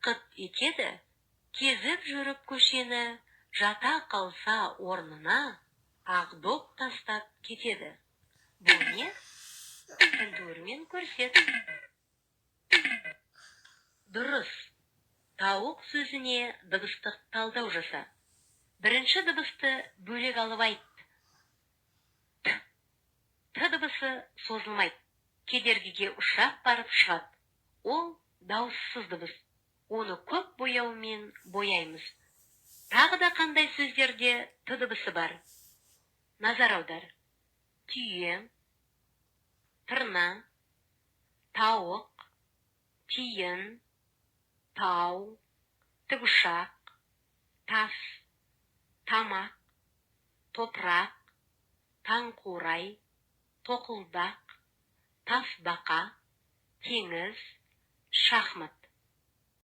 Қыт-қыт етеді, кезіп жүріп көшені, жата қалса орнына, ақ доп тастап кетеді. Бұл не? Тінтуірмен көрсет. Дұрыс. Тауық сөзіне дыбыстық талдау жаса. Бірінші дыбысты бөлек алып айт. Т. Т дыбысы созылмайды, кедергіге ұшырап барып шығады. Ол дауыссыз дыбыс. Оны көк бояумен бояймыз. Тағы да қандай сөздерде т дыбысы бар? Назар аудар. Түйе, тырна, тауық, тиын, тау, тікұшақ, тас, тамақ, топырақ, таңқурай, тоқылдақ, тасбақа, теңіз, шахмат.